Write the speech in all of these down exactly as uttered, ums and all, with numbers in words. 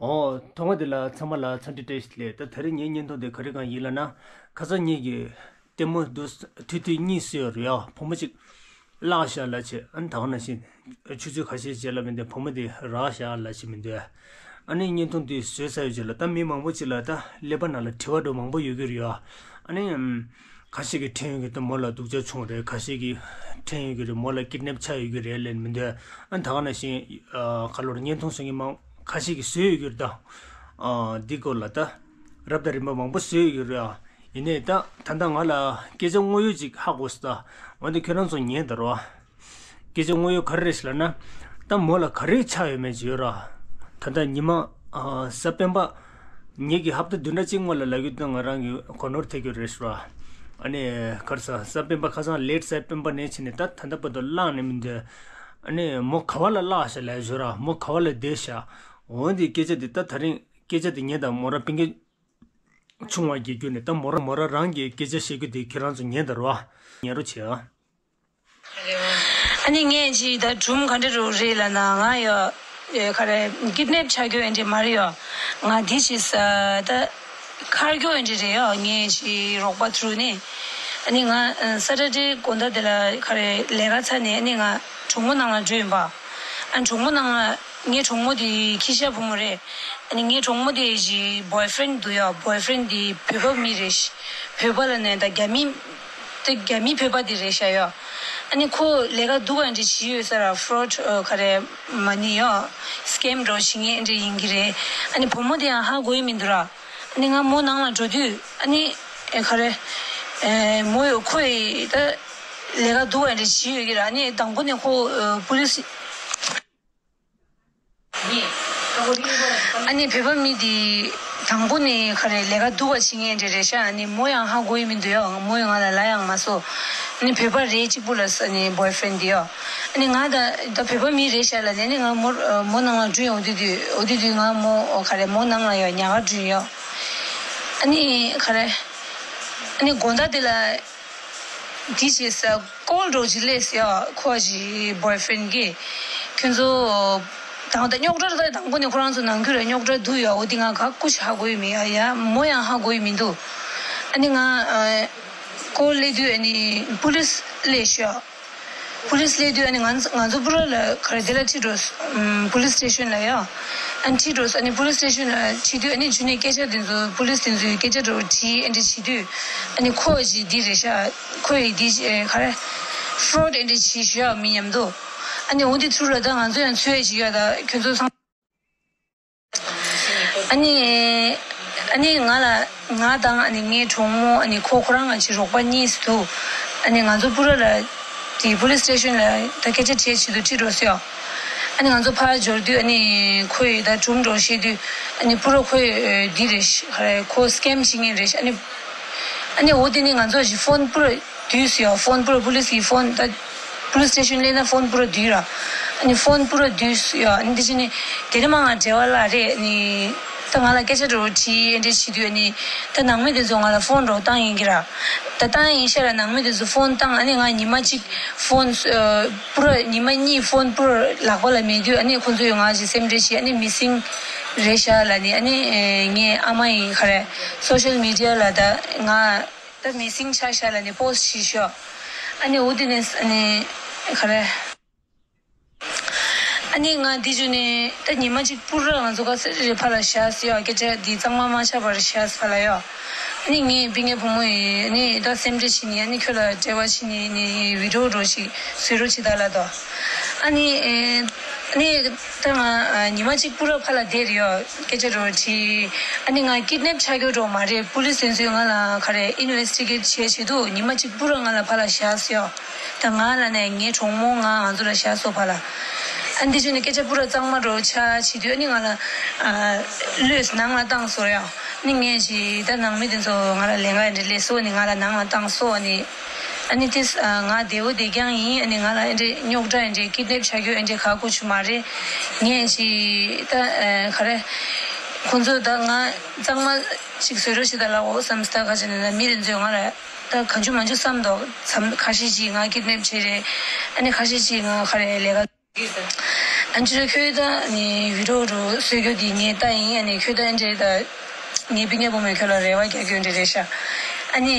ཨོ། ཐོག་མ་དེ་ལ་ཚང་མ་ལ་འཚམས་འདྲི་བཀྲ་ཤིས་བདེ་ལེགས། ད་དེ་རིང་ངའི་བརྙན་ཐུང་དེ་ག་རེ་གང་ཡིན་ལབ་ན། ཁ་སང་ངེད་ཀྱི་ལྟད་མོ་འདུག་ཐུང་ཐུང་གཉིས་བཟོས་ཡོད་རེད་ཡ། བུ་མོ་གཅིག་བརླགས་ཤག་ལབ་བྱས། ཨ་ནི་ད་ག་ནང་བཞིན་ཆུ་ཚོད་ཁ་ཤས་རྗེས་ལ་མི་འདུག་བུ་མོ་དེ་རག་ཤག་ལབ་བྱས་མི་འདུག་ཨ་ནི་བརྙན་ཐུང་དེ་བཟོས་ཚར་བའི་རྗེས་ལ་ད་མི་མང་པོ་ཅིག་ལ་ད་ཀླད་པ་ནང་ལ་དྲི་བ་འདྲ་མང་པོ་ཡོད་ཀྱི་རེད་ཡ། ཨ་ནི་ཁ་ཤས་ཀྱིས་དྲན་ཡོད་ཀྱི་རེད། མོ་ལ་སྡུག་ཅག་བྱུང་རེད། ཁ་ཤས་ཀྱིས་དྲན་ཡོད་ཀྱི་རེད། མོ་ལ་ཀིཌ་ནེབ་ཆགས་ཡོད་ཀྱི་རེད་ལབ་མི་འདུག་ཨ་ནི་ད་ག་ནང་བཞིན་ཁ་ལོར་བརྙན་ཐུང་བཟོ་མཁན་མང་ཁ་ཤས་ཀྱིས་བཟོས་ཡོད་ཀྱི་རེད། ད་འདི་སྐོར་ལ་ད་རབ་དང་རིམ་པ་མང་པོ་བཟོས་ཡོད་ཀྱི་རེད། ཡིན་ནའི་ད་ད་ལྟ་ང་ལ་སྐད་ཆ་དངོས་ཡོད་ཅིག་ཧ་གོ་སོང་། ད་འོན་ཏེ་ཁྱོད་རང་ཚོ་ཉན་དང་རོགས། སྐད་ཆ་དངོས་ཡོད་ག་རེ་རེད་ཟེར་ལབ་ན། ད་མོ་ལ་ག་རེ་ཆགས་ཡོད་མེད་ཅིག་ཡོད་ར། ད་ལྟ་ཉི་མ་ཨ་གཟའ་སྤེན་པ། ངེད་ཀྱི་ཧབ་ཏ་བདུན་ཕྲག་གཅིག་སྔོན་ལ་ལབ་རྒྱུ་དང་ང་རང་གི་གོ་ནོར་ཐེབས་རྒྱུ་རེད་ཟེར་བ། ཨ་ནི་ག་རེ་ཟ། གཟའ་སྤེན་པ་ཁ་སང་ལེཊ་གཟའ་སྤེན་པ་ནས་བྱས་ནས་ད་ད་ལྟ་བར་དུ་བརླག་ནས་མི་འདུག་ཨ་ནི་མོ་ག་བ་ལ་བརླག་ཤག་ལབ་ཞོར་ར། མོ་ག་བ་ལ་བསྡད་ཤག་འོན་ཏེ་སྐད་ཆ་འདི་ད་ད་རིང་སྐད་ཆ་འདི་ཉན་དང་། མོ་རང་སྤུན་ཀྱག་ཆུང་བ་གི་བརྒྱུད་ནས་ད་མོ་རང་མོ་རང་རང་གི་སྐད་ཆ་བཤད་རྒྱུ་དེ་ཁྱེད་རང་ཚོ་ཉན་དང་རོགས། ཉན་རོགས་བྱེད་ཨ། ཨ་ནི་ངས་ཅིག་ད་སྒྲུང་ག་འདྲ་རུ་རེད་ལབ་ན། ང་ཡོ་ཨེ་ག་རེ་ཀིཌ་ནེབ་ཆགས་རྒྱུ་ཨེ་འདྲ་མ་རེད་ཡོ། ང་འདི་ཅིག་ས་ད་ཁར་རྒྱུ་ཨེ་འདྲ་རེད་ཡོ། ངས་ཅིག་རོགས་པ་ཚུར་ནས། ཨ་ནི་ང་ཨ་སེ་ཊར་ཌེ་དགོང་དག་དེ་ལ་ག་རེ་ལས་ཀ་ཚར་ནས་ཨ་ནི་ང་གྲོགས་མོ་ནང་ལ་འགྲོ་ཡིན་པ། ཨ་གྲོགས་མོ་ནང་ལ་ངའི་གྲོགས་མོ་དེ་ཁྱི་ཤ་བུ་མོ་རེད། ཨ་ནི་ངའི་གྲོགས་མོ་དེ་ཞིག་བོའི་ཕེ་རེན་ཌི་འདུག་ཡ། བོའི་ཕེ་རེན་ཌི་དེ་བོད་པ་མི་རེད་ཤག་བོད་པ་ལབ་ནས་ད་རྒྱ་མི། དེ་རྒྱ་མི་བོད་པ་དེ་རེད་ཤག་ཡ། ཨ་ནི་ཁོ་ལས་ཀ་སྡུག་པ་འདྲ་བྱེད་ཡོད་ས་ར། ཕོ་རོཌ་ག་རེ་མ་ཎི་ཡ་སི་ཀེམ་འདྲ་བྱེད་མཁན་འདྲ་ཡིན་གྱི་རེད། ཨ་ནི་བུ་མོ་དེ་ཡང་ཧ་གོ་ཡི་མི་འདུག་ར། ཨ་ནི་ང་མོ་ནང་ལ་འགྲོ་དུས་ཨ་ནི་ཨེ་ག་རེ་ཨེ་མོ་ཡོ་ཁོ་ཡི་ད་ལས་ཀ་སྡུག་པ་འདྲ་བྱེད་ཡོད་ཀྱི་ར། ཨ་ནི་དང་པོ་ནས་ཁོ་ཨེ་པུ་ལི་སི། ཨ་ནི་བོད་པ་མི་དེ་དང་པོ་ནས་ག་རེ་ལས་ཀ་སྡུག་པ་བྱེད་མཁན་འདྲ་རེད་ཤག་ཨ་ནི་མོ་ཡང་ཧ་གོ་ཡི་མི་འདུག་ཡ། མོ་ཡང་ང་ལ་ལབ་ཡང་མ་སོང་། ཨ་ནི་བོད་པ་རེད་གཅིག་པུ་ལ་ས་ནི་བོའི་ཕེ་རེན་ཌི་དེ་ཡ། ཨ་ནི་ང་ད་ད་བོད་པ་མི་རེད་ཤག་ལབ་ནས་ཨ་ནི་ང་མོ་མོ་ནང་ལ་འགྲོ་ཡོང་དུས་དུས་འོ་དུས་དུས་ང་མོ་ག་རེ་མོ་ནང་ལ་ཡ་ཉལ་ག་འགྲོ་ཡ། ཨ་ནི་ག་རེ་ཨ་ནི་དགོང་དག་དེ་ལ། འདི་བྱས་ས་ཀོལ་འདྲ་ཅིག་སླེབས་ཡ། ཁོ་ཞིག་བོའི་ཕེ་རེན་ཌི་གིས་ཁྱོད་ཚོ་དང་ད་རྙོག་དྲ་ད་དང་པོ་ནས་ཁོ་རང་ཚོ་ནང་ཁུལ་ལ་རྙོག་དྲ་འདུག་ཡ། འོ་དེ་ང་ག་ཀུ་ཅི་ཧ་གོ་ཡི་མེད་ཡ། ཡ་མོ་ཡང་ཧ་གོ་ཡི་མི་འདུག་ཨ་ནི་ང་ཨ་ཀོལ་སླེབས་དུས་ཨ་ནི་པུ་ལི་སི་སླེབས་ཤག་པུ་ལི་སི་སླེབས་དུས་ཨ་ནི་ང་ང་ཚོ་པུ་ར་ལ་ག་རེ་དེ་ལ་ཁྲིད་འགྲོ། ཨམ་པུ་ལི་སི་སི་ཊེ་ཤན་ལ་ཡ། ཨ་ནི་ཁྲིད་འགྲོ། ཨ་ནི་པུ་ལི་སི་སི་ཊེ་ཤན་ལ་ཁྲིད་དུས་ཨ་ནི་འཇུ་ནས་སྐད་ཆ་དེ་ཚོ་པུ་ལི་སི་དེ་ཚོས་སྐད་ཆ་འདྲ་བོ་དྲིས་ཨ་འདྲ་བྱེད་དུས་ཨ་ནི་ཁོ་ཞིག་འདི་རེད་ཤག་ཁོ་ཡི་འདི་ཨེ་ག་རེ་ཕོ་རོཌ་ཨེ་འདྲ་བྱེད་ཤག་མི་མཉམ་དུ། ཨ་ནི་འོ་འདི་ཚུར་ལ་ད་ང་ཚོ་ཡང་ཚོད་ཅིག་ཡ། ད་ཁྱོད་ཚོ་ཚང་ཨ་ནི། ཨ་ནི་ང་ལ་ང་དང་ཨ་ནི་ངའི་གྲོགས་མོ་ཨ་ནི་ཁོ་ཁོ་རང་ང་ཅི་རོགས་པ་གཉིས་སུ་འདུག་ཨ་ནི་ང་ཚོ་པུ་ར་ལ་དེ་པུ་ལི་སི་སི་ཊེ་ཤན་ལ་ད་སྐད་ཆ་དྲིས་ཆེད་དུ་ཁྲིད་འགྲོ་ཟེར་ཡ། ཨ་ནི་ང་ཚོ་ཕར་འབྱོར་དུས་ཨ་ནི་ཁོས་ད་སྒྲུང་འདྲ་བཤད་དུས་ཨ་ནི་པུ་ར་ཁོས་འདི་རེད་ཤག་ཁོ་སི་ཀེམ་བྱེད་མཁན་རེད་ཤག་ཨ་ནི། ཨ་ནི་འོ་དེ་ནི་ང་ཚོ་ཞིག་ཕོན་པུ་ར་བསྡུས་སོང་ཡ། ཕོན་པུ་ར་པུ་ལི་སི་གི་ཕོན་ད། པུ་ལི་སི་སི་ཊེ་ཤན་སླེབས་ན་ཕོན་པུ་ར་བསྡུས་ར། ཨ་ནི་ཕོན་པུ་ར་བསྡུས་སོང་ཡ། ཨ་ནི་དེ་བྱས་ནས་དེ་ནས་མ་ང་འབྲེལ་བ་བརླག་རེད། ཨ་ནི་ད་ང་ལ་སྐད་ཆ་འདྲ་བོ་དྲིས་ཨེ་འདྲ་བྱེད་དུས་ཨ་ནི་ད་ནང་མི་དེ་ཚོ་ང་ལ་ཕོན་འདྲ་བོ་བཏང་ཡིན་གྱི་ར། ད་བཏང་ཡིན་ཤག་ར། ནང་མི་དེ་ཚོ་ཕོན་བཏང་། ཨ་ནི་ང་ཉི་མ་གཅིག་ཕོན་ཨ་པུ་ར་ཉི་མ་གཉིས་ཕོན་པུ་ར་ལག་པ་ལ་མེད་དུས་ཨ་ནི་ཁོང་ཚོས་ང་ཞིག་སེམས་ཁྲལ་བྱས། ཨ་ནི་མི་སིང་རེད་ཤག་ལབ་ནི། ཨ་ནི་ངའི་ཨ་མ་ཡིན་ག་རེ་སོ་ཤལ་མི་ཌི་ཡ་ལ་ད་ང་ད་མི་སིང་ཆགས་ཤག་ལབ་ནས་པོ་སི་ཊི་བྱས་ཤག་ཨ་ནི་འོ་དེ་ནས་ཨ་ནི་ག་རེ། ཨ་ནི་ང་འདི་བརྒྱུད་ནས་ད་ཉི་མ་གཅིག་པུ་ར་ང་ཚོ་ག་ཚོད་རེ་ཕར་ལ་བཞག་ཟེར་ཡ། སྐད་ཆ་འདི་གཙང་མ་མ་ཆགས་པར་བཞག་ཟེར་ཕར་ལ་ཡ། ཨ་ནི་ངའི་སྤུན་ཀྱག་བུ་མོ་ཡིས་ཨ་ནི་ད་སེམས་ཁྲལ་བྱེད་ནི། ཨ་ནི་ཁྱོད་ལ་འབྲེལ་བ་བྱེད་ནི་ནི་བི་ཌི་ཡོ་འདྲ་བོ་ཞིག་བཟོ་རོགས་བྱེད་ད་ལབ་དོ། ཨ་ནི་ཨ་ནི། ད་ང་ཉི་མ་གཅིག་པུ་ར་ཕར་ལ་བསྡད་རེད་ཡ། སྐད་ཆ་འདྲ་བོ་དྲིས། ཨ་ནི་ང་ཀིཌ་ནེབ་ཆགས་རྒྱུ་འདྲ་བོ་མ་རེད། པུ་ལི་སི་དེ་ཚོས་ང་ལ་ག་རེ་ཨིན་ཝེ་སི་ཊི་གེཊ་བྱེད་ཆེད་དུ་ཉི་མ་གཅིག་པུ་ར་ང་ལ་ཕར་ལ་བཞག་ཟེར་ཡ། ད་ང་ལབ་ནས་ངའི་གྲོགས་མོ་ང་ང་ཚོ་ལ་བཞག་སོང་ཕར་ལ། ཨ་ནི་དེ་བྱས་ནས་སྐད་ཆ་པུ་ར་གཙང་མ་འདྲ་བོ་ཆགས་བྱེད་དུས་ཨ་ནི་ང་ལ་ཨ་བློས་ནང་ལ་བཏང་སོང་ཡ། ཨ་ནི་ངས་ཅིག་ད་ནང་མི་དེ་ཚོ་ང་ལ་ལས་ཀ་འདྲ་སླེབས་སོང་ནི་ང་ལ་ནང་ལ་བཏང་སོང་ནི། ཨ་ནི་དེ་ང་བདེ་བོ་བདེ་རྐྱང་ཡིན། ཨ་ནི་ང་ལ་ཨེ་འདྲ་རྙོག་དྲ་ཨེ་འདྲ་ཀིཌ་ནེབ་བྱ་རྒྱུ་ཨེ་འདྲ་ག་གོ་ཆུ་མ་རེད། ངས་ཅིག་ད་ག་རེ་ཁོང་ཚོ་ད་ང་གཙང་མ་ཅིག་བཟོ་རོགས་བྱེད་ད་ལབ་འོ་བསམ་སྟེ་ད་ག་ཅིག་ནས་ད་མི་དེ་ཚོས་ང་ལ་ད་གང་བྱུང་མང་བྱུང་བསམ་འདུག་མཚམས་ཁ་ཤས་ཅིག་ང་ཀིཌ་ནེབ་བྱས་རེད། ཨ་ནི་ཁ་ཤས་ཅིག་ང་ག་རེ་ལས་ཀ་ཨ་ཅེ་ཁྱོད་ད་ནི་བི་ཌི་ཡོ་རུ་གསོལ་རྒྱུ་དེ་ངས་ལྟ་ཡིན། ཨ་ནི་ཁྱོད་ད་འདྲེ་ད་ངའི་སྤུན་ཀྱག་བུ་མོས་ཁྱོད་ལ་རེ་བ་རྒྱག་རྒྱུ་འདྲེ་རེད་ཤག་ཨ་ནི་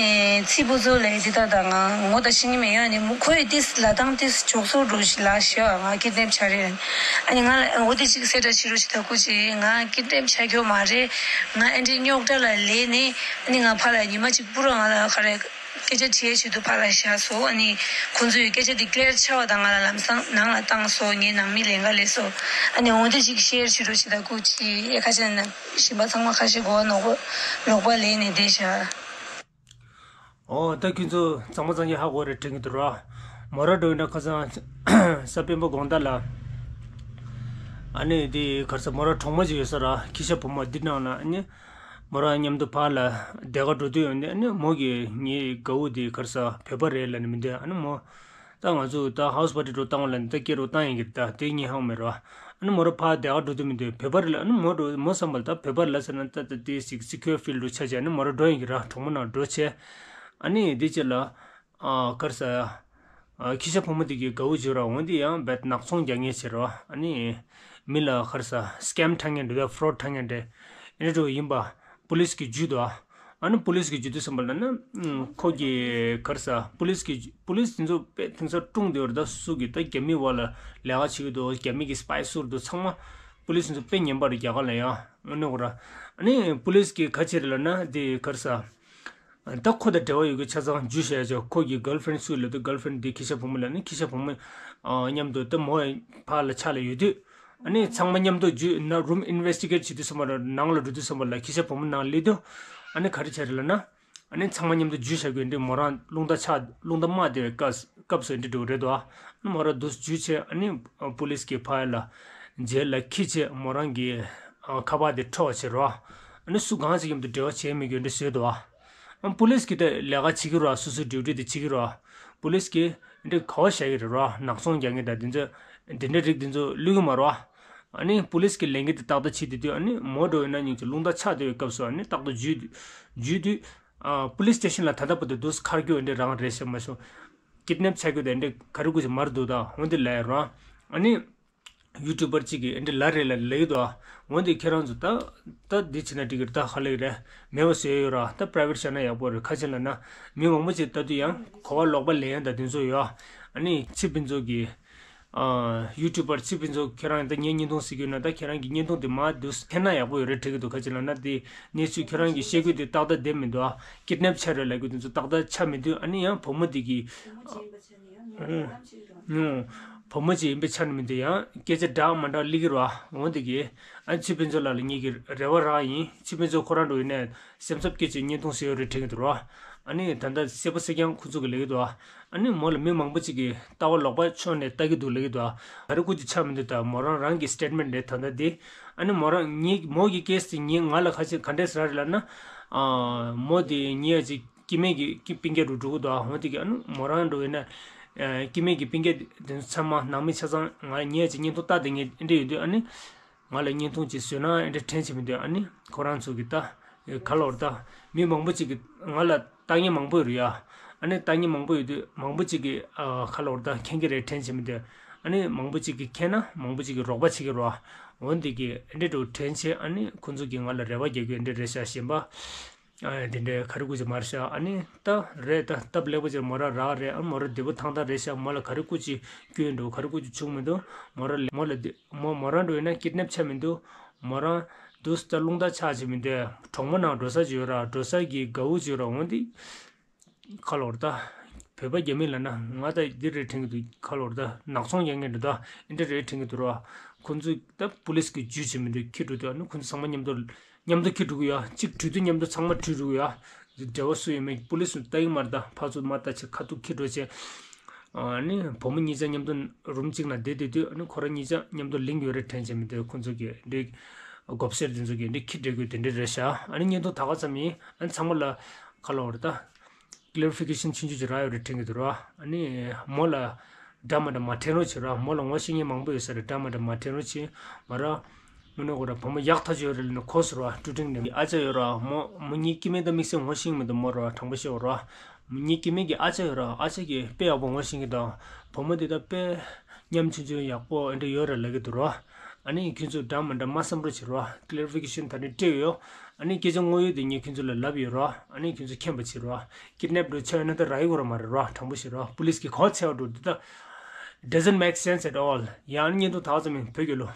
ཚིག་པོ་ཚོ་ལས་འདི་ད་ད་ང་ངོ་ད་ཤེས་ཀྱི་མེད་ཡ། ཨ་ནི་མུ་ཁོས་ཏིས་ལ་དང་ཏིས་ཅོག་སོ་རུ་ཞིག་ལ་ཤི་བ་ང་ཀིཌ་ནེབ་ཆ་རེད། ཨ་ནི་ང་ལ་འོ་དེ་ཅིག་གསལ་བསྒྲགས་བྱེད་རོགས་ཞིག་ད་སྐུ་ཅི་ང་ཀིཌ་ནེབ་ཆ་རྒྱུ་མ་རེད། ང་ཨ་འདྲེ་རྙོག་དྲ་ལ་ལས་ནས་ཨ་ནི་ང་ཕ་ལ་ཉི་མ་གཅིག་པུ་ར་ང་ལ་ཁ་རེ། སྐད་ཆ་དྲིས་ཆེད་དུ་ཕར་ལ་བཞག་སོང་། ཨ་ནི་ཁོང་ཚོས་སྐད་ཆ་འདི་ཀླེར་ཆགས་པ་དང་ང་ལ་ལམ་སང་ནང་ལ་བཏང་སོང་། ངའི་ནང་མི་ལས་ཀ་ལས་སོང་། ཨ་ནི་འོ་དེ་ཅིག་ཤེར་བྱེད་རོགས་བྱེད་ད་སྐུ་ཅི་ཡ། ཁ་ཆེ་ན་གཞན་པ་ཚང་མ་ཁ་ཤས་གོ་བ་ནོར་བ་ལོག་པ་ལས་ནས་བསྡད་བཞག་ཨོ་ད་ཁྱོད་ཚོ་གཙང་མ་གཙང་རྐྱང་ཧ་གོ་རེད་དྲན་གྱི་འདུག་ར། མོ་ར་འགྲོ་ཡིན་ན་ཁ་སང་ས་སྤེན་པ་དགོང་དག་ལ་ཨ་ནི་དེ་གར་ས་མོ་ར་གྲོང་མ་ཅིག་ཡོད་ས་ར་ཁྱི་ཤ་བུ་མོ་འདི་ནང་ལ་ཨ་ནི། མོ་རང་མཉམ་དུ་ཕར་ལ་སྡེ་ཁ་འགྲོ་དུས་ཡོང་དུས་ཨ་ནི་མོ་གིས་ངའི་དགའ་བོ་དེ་གར་ས་བོད་པ་རེད་ལབ་ནས་མི་འདུག་ཨ་ནི་མོ་ད་ང་ཚོ་ད་ཧའུ་སི་པར་ཊི་འགྲོ་བཏང་བ་ལ་ནི་ད་སྐད་རུ་བཏང་ཡིན་གྱི་ད་དེ་ངས་ཧང་མེད་ར། ཨ་ནི་མོ་ར་ཕར་སྡེ་ཁ་འགྲོ་དུས་མི་འདུག་བོད་པ་རེད་ལབ། ཨ་ནི་མོ་འགྲོ་མོ་བསམ་པ་ལ་ད་བོད་པ་རེད་ལབ་ཟེར་ན་ད་ད་དེ་སི་སི་ཁུ་ཨར་ཕིལ་ཌི་རུ་ཆ་བྱས་ཨ་ནི་མོ་ར་འགྲོ་ཡིན་གྱི་ར། གྲོང་མོ་ནང་འགྲོ་བྱས་ཨ་ནི་དེ་རྗེས་ལ་ཨ་གར་ས། ཨ་ཁྱི་ཤ་བུ་མོ་དེ་གི་དགའ་བོ་བྱོས་ར། འོན་ཏེ་ཡང་བེད་ནག་ཚོང་རྒྱག་མཁན་བྱེད་རོ། ཨ་ནི་མི་ལ་ཁར་ས་སི་ཀེམ་འཁྲབ་མཁན་འདྲ་བས་ཕོ་རོཌ་འཁྲབ་མཁན་འདྲ་ཨེ་འདྲ་འགྲོ་ཡིན་པ་པུ་ལིས་ཀྱི་རྒྱུད་དུ། ཨ་ནི་པུ་ལིས་ཀྱི་རྒྱུད་དུ་སོང་པ་ལ་ན་ཁོ་གི་ཁར་ས་པུ་ལིས་ཀྱི་པུ་ལིས་དེ་ཚོ་དཔེ་དེང་སང་ཀྲུང་དེ་བར་ད་སུ་གི་ད་རྒྱ་མི་བ་ལ་ལས་ཀ་བྱེད་ཀྱི་འདུག་རྒྱ་མི་གི་སི་པའི་སུ་རུ་འདུག་ཚང་མ་པུ་ལིས་དེ་ཚོ་དཔེ་ངན་པ་རེད་རྒྱ་གར་ལ་ཡང་། ཨ་ནི་འོ་ར་ཨ་ནི་པུ་ལིས་ཀྱི་ཁ་ཆེ་རེད་ལ་ན་དེ་ཁར་ས། ད་ཁོ་དང་འབྲེལ་བ་ཡོད་མཁན་ཆ་ཚང་འཇུ་བྱས་ཆོག་ཁོ་གི་གརལ་ཕི་རེན་ཌི་སུ་ལབ་དུས་གརལ་ཕི་རེན་ཌི་འདི་ཁྱི་ཤ་བུ་མོ་ལབ་ནི་ཁྱི་ཤ་བུ་མོ་ཨ་མཉམ་དུ་ད་མོ་ཕར་ལ་ཕྱག་ལ་ཡོད་དུས། ཨ་ནི་ཚང་མ་མཉམ་དུ་འཇུ་ན་རུམ་ཨིན་ཝེ་སི་ཊི་གེ་ཊི་བྱེད་དུས་ཙམ་པ་ལ་ནང་ལ་འགྲོ་དུས་ཙམ་པ་ལ་ཁྱི་ཤ་བུ་མོ་ནང་སླེབས་དུས། ཨ་ནི་ག་རེ་བྱས་རེད་ལབ་ན། ཨ་ནི་ཚང་མ་མཉམ་དུ་འཇུ་བྱ་དགོས་འདི་མོ་རང་རླུང་རྟ་ཆག་རླུང་རྟ་དམག་དེ་བའི་སྐབས་སྐབས་སུ་འདི་འགྲོ་རེད་དོ། ཨ་ནི་མོ་རང་འདུག་འཇུ་བྱས་ཨ་ནི་པུ་ལིས་ཀྱི་ཕར་ལ་རྗེས་ལ་ཁྱི་བྱས་མོ་རང་གི་ཁ་པར་དེ་འཕྲོག་བྱས་རོ། ཨ་ནི་སུ་གང་ཞིག་མཉམ་དུ་འབྲེལ་བ་བྱས་མེད་རྒྱུ་འདི་བཟོས་དོ། ཨ་པུ་ལིས་ཀྱིས་དེ་ལས་ཀ་བྱེད་ཀྱི་རོ། སོ་སོའི་ཌིའུ་ཊི་དེ་བྱེད་ཀྱི་རོ། པུ་ལིས་ཀྱིས་འདི་ག་བ་བྱ་གི་རེད་རོ། ནག་ཚོང་རྒྱག་མཁན་དང་འདི་ཚོ་འདི་འདྲའི་རིགས་འདི་ཚོ་བླུག་གི་མ་རོ། ཨ་ནི་པུ་ལིས་ཀྱི་ལས་འགན་དེ་ཏག་ཏག་བྱེད་དེ་དུས་ཨ་ནི་མོ་འགྲོ་ཡོད་ན་ཉིན་གྱི་རླུང་རྟ་ཆག་བསྡད་པའི་སྐབས་སུ་ཨ་ནི་རྟག་ཏུ་འཇུས་འཇུས་དུས། ཨ་པུ་ལིས་སི་ཊེ་ཤན་ལ་ད་ལྟ་བར་དུ་འདུག་སེ་ཁ་རྒྱུ་འདི་རང་རེད་ཤག་མ་བྱུང་། ཀིཌ་ནེབ་བྱ་རྒྱུ་དེ་འདི་ག་རེ་དགོས་ཀྱི་མར་འདུག་ད་འོན་ཏེ་ལས་རོ། ཨ་ནི། ཡུ་ཊུབ་པར་གཅིག་གིས་འདི་ལ་རེད་ལ་ལེགས་འདུག་ཨ། འོན་ཏེ་ཁྱེད་རང་ཚོ་ད་ད་འདི་བྱས་ན་འགྲིག་གི་རེད། ད་ཧ་ལས་རེད། མེད་པ་བཟོས་ཡོད་ར། ད་པ་རའི་ཝེ་ཊི་བྱས་ན་ཡག་པོ་རེད། ཁ་ཆེ་ལ་ན་མི་མང་པོ་ཅིག་ལྟ་དུས་ཡང་གོ་བ་ལོག་པ་ལེན་ཡང་ད་དེ་ཚོ་ཡོད་ཨ། ཨ་ནི་ཚེ་ཕུན་ཚོགས་ཀྱི་ཨ་ཡུ་ཊུབ་པར་ཚེ་ཕུན་ཚོགས་ཁྱེད་རང་ད་ངའི་བརྙན་ཐུང་གཟིགས་ཡོད་ན་ད་ཁྱེད་རང་གི་བརྙན་ཐུང་དེ་མར་འདུག་འཐེན་ན་ཡག་པོ་ཡོད་རེད་དྲན་གི་འདུག་ཁ་ཆེ་ལ་ན་དེ་གནས་ཚུལ་ཁྱེད་རང་གི་བཤད་རྒྱུ་དེ་ཏག་ཏག་བསྡད་མི་འདུག་ཨ། ཀིཌ་ནེབ་བྱས་རེད་ལབ་རྒྱུ་དེ་ཚོ་ཏག་ཏག་ཆགས་མི་འདུག་ཨ་ནི་ཡང་བུ་མོ་དེ་གི་ཨ། ཨུ། བུ་མོ་ཅིག་ཡིན་པའི་ཆ་ནས་མི་འདུག་ཡང་སྐད་ཆ་འདྲ་མ་འདྲ་སླེབས་ཀྱི་རེད་བ། འོ་འདི་གི་ཨ་ཚེ་ཕུན་ཚོགས་ལགས་ལ་ངེད་ཀྱི་རེ་བ་རང་ཡིན། ཚེ་ཕུན་ཚོགས་ཁོ་རང་འགྲོ་ཡིན་ནས་སེམས་འཚབ་སྐྱེ་ཆེད་བརྙན་ཐུང་བཟོས་ཡོད་རེད་དྲན་གྱི་འདུག་ར། ཨ་ནི་ད་ལྟ་གསལ་པོ་གསལ་རྐྱང་ཁོ་ཚོ་གི་ལབ་ཀྱི་འདུག་ཨ་ནི་མོ་ལ་མི་མང་པོ་ཅིག་གིས་ལྟ་བ་ལོག་པ་ཕྱོགས་ནས་ལྟ་གི་འདུག་ལབ་ཀྱི་འདུག་ག་རེ་སྐུ་མཁྱེན་ཆགས་མི་འདུག་ད་མོ་རང་རང་གི་སི་ཊེཊ་མེནཊ་རེད་ད་ལྟ་འདི། ཨ་ནི་མོ་རང་ངེད་མོ་གི་ཀེ་སི་དེ་ངེད་ང་ལ་ཁ་ཆེ་ག་འདྲས་ཟེར་རེད་ལབ་ན། ཨ་མོ་དེ་ངེད་ཅིག་སྐྱེ་དམན་གྱི་སྐྱེ་སྤུན་ཀྱག་རུ་འགྲོ་གི་འདུག་འོ་དེ་གི་ཨ་ནི་མོ་རང་འགྲོ་ཡིན་ན། ཨ་སྐྱེ་དམན་གྱི་སྤུན་ཀྱག་དེ་ཚོ་ཚང་མ་ནང་མི་ཆ་ཚང་ང་ངེད་ཅིག་བརྙན་ཐུང་ལྟ་དེ་ངས་འདྲི་ཡོད་དུས་ཨ་ནི། ང་ལ་བརྙན་ཐུང་ཅིག་བཟོས་ན་འདྲ་དྲན་བྱེད་མི་འདུག་ཨ་ནི་ཁོ་རང་ཚོ་གི་ད་ག་ལོར་ད་མི་མང་པོ་ཅིག་གི་ང་ལ་ལྟ་མཁན་མང་པོ་ཡོད་རེད་ཡ། ཨ་ནི་ལྟ་མཁན་མང་པོ་ཡོད་དུས་མང་པོ་ཅིག་གི་ག་ལོར་ད་མཁྱེན་གྱི་རེད་དྲན་བྱེད་མི་འདུག་ཨ་ནི་མང་པོ་ཅིག་གི་མཁྱེན་ན་མང་པོ་ཅིག་གི་རོགས་པ་བྱེད་ཀྱི་རེད་བ། འོ་འདི་གི་འདྲ་འདྲ་དྲན་བྱེད་ཨ་ནི་ཁོ་ཚོ་གི་ང་ལ་རེ་བ་རྒྱག་རྒྱུ་འདྲ་རེད་ཤག་གཞན་པ། ཨ་དེ་འདྲའི་ག་རེ་སྐུ་མཁྱེན་མ་རེད་ཤག་ཨ་ནི་ད་རེད་ད་སྟབས་ལེགས་པོ་ཅིག་མོ་རང་རག་རེད། ཨ་མོ་རང་བདེ་པོ་ཐང་ཐང་རེད་ཤག་མོ་ལ་ག་རེ་སྐུ་ཅིག་སྐྱོན་འགྲོ་ག་རེ་སྐུ་ཅིག་བྱུང་མི་འདུག་མོ་རང་མོ་ལ་བདེ་མོ་མོ་རང་འགྲོ་ཡིན་ན་ཀིཌ་ནེབ་ཆགས་མི་འདུག་མོ་རང་འདུག་སེ་ད་རླུང་རྟ་ཆག་བྱེད་མི་འདུག་གྲོང་མོ་ནང་འགྲོ་ས་ཅིག་ཡོད་ར། འགྲོ་ས་གི་དགའ་བོ་ཅིག་ཡོད་ར། འོ་འདི་ག་ལོར་ད་བོད་པ་རྒྱ་མི་ལབ་ན་ང་ད་འདི་རེད་དྲན་གི་འདུག་ག་ལོར་ད་ནག་ཚོང་རྒྱག་མཁན་འདྲ་ད་འདི་འདྲ་རེད་དྲན་གི་འདུག་ར། ཁོ་ཚོས་ད་པུ་ལིས་ཀྱིས་འཇུས་བྱེད་མི་འདུག་ཁྱི་འགྲོ་དུས་ཨ་ནི་ཁོ་ཚོ་ཚང་མ་མཉམ་དུ། མཉམ་དུ་ཁྱི་འགྲོ་གི་ཡོད། གཅིག་འགྲོ་དུས་མཉམ་དུ་ཚང་མ་འགྲོ་གི་ཡོད། འབྲེལ་བ་སུ་ཡོད་མེད་པུ་ལིས་ཚོས་ལྟ་གི་མ་རེད་ད། ཕར་ཚུར་མར་ལྟ་བྱས་ཁ་ཐུག་ཁྱི་འགྲོ་བྱས། ཨ་ནི་བུ་མོ་གཉིས་ཆ་མཉམ་དུ་རུམ་གཅིག་ནང་བསྡད་བསྡད་དུས་ཨ་ནི་ཁོ་རང་གཉིས་ཆ་མཉམ་དུ་ལིང་ཡོད་རེད་དྲན་བྱས་མི་འདུག་ཁོ་ཚོ་གི་འདི་མགོ་སེར་དེ་ཚོ་གི་འདི་ཁྱི་འདྲ་དགོས་དེ་འདྲ་རེད་ཤག་ཨ་ནི་བརྙན་ཐུང་ད་ག་ཙམ་ཡིན། ཨ་ནི་ཚང་མ་ལ་ག་ལབ་རེད་ད། ཀི་ལེ་རི་ཕི་ཀེ་ཤན་ཆུང་ཆུང་ཅིག་རག་ཡོད་རེད་དྲན་གི་འདུག་ར། ཨ་ནི་མོ་ལ་འདྲ་མ་འདྲ་མ་དྲན་རོགས་བྱེད་ར། མོ་ལ་ངོ་ཤེས་མཁན་མང་པོ་ཡོད་ས་རེད། འདྲ་མ་འདྲ་མ་དྲན་རོགས་བྱེད། མོ་ར་དངོས་གནས་ཁོ་ར་བུ་མོ་ཡག་ཐག་ཆོད་ཡོད་རེད་ལབ་ནས་གོ་སོང་ར། ཀྲུ་ཀྲིང་ནས་ཨ་ཅག་ཡོད་ར། མོ་མོ་གཉིས་སྐྱེ་དམན་དང་དམིགས་བསལ་ངོ་ཤེས་མི་འདུག་མོ་ར་དྲང་པོ་བཤད་ར། མོ་གཉིས་སྐྱེ་དམན་གྱི་ཨ་ཅག་ཡོད་ར། ཨ་ཅག་གིས་དཔེ་ཡག་པོ་ངོ་ཤེས་ཀྱི་འདུག་བུ་མོ་དེ་ད་དཔེ་ ཉམ་ཆུང་ཆུང་ཡག་པོ་ཨེ་འདྲ་ཡོད་ར་ལབ་ཀྱི་འདུག་རོ། ཨ་ནི་ཁྱོད་ཚོ་འདྲ་མི་འདྲ་མ་བསམ་རོ་བྱེད་རོ། ཀི་ལེ་རི་ཕི་ཀེ་ཤན་ད་ནི་སྤྲད་ཡོད། ཨ་ནི་སྐད་ཆ་དངོས་ཡོད་དེ་ངས་ཁྱོད་ཚོ་ལ་ལབ་ཡོད་རོ། ཨ་ནི་ཁྱོད་ཚོ་མཁྱེན་པ་བྱེད་རོ། ཀིཌ་ནེབ་འགྲོ་ཆ་ཡོད་ན་ད་རག་གི་ཡོད་ར་མ་རེད་རོ། དྲང་པོ་བཤད་རོ། པུ་ལིས་ཀྱི་གོ་ཚད་འགྲོ་འདི་ད་doesn't make sense at all། ཡང་ཨ་ནི་བརྙན་ཐུང་དག་ཙམ་ཡིན་བོད་སྐད་ལོ།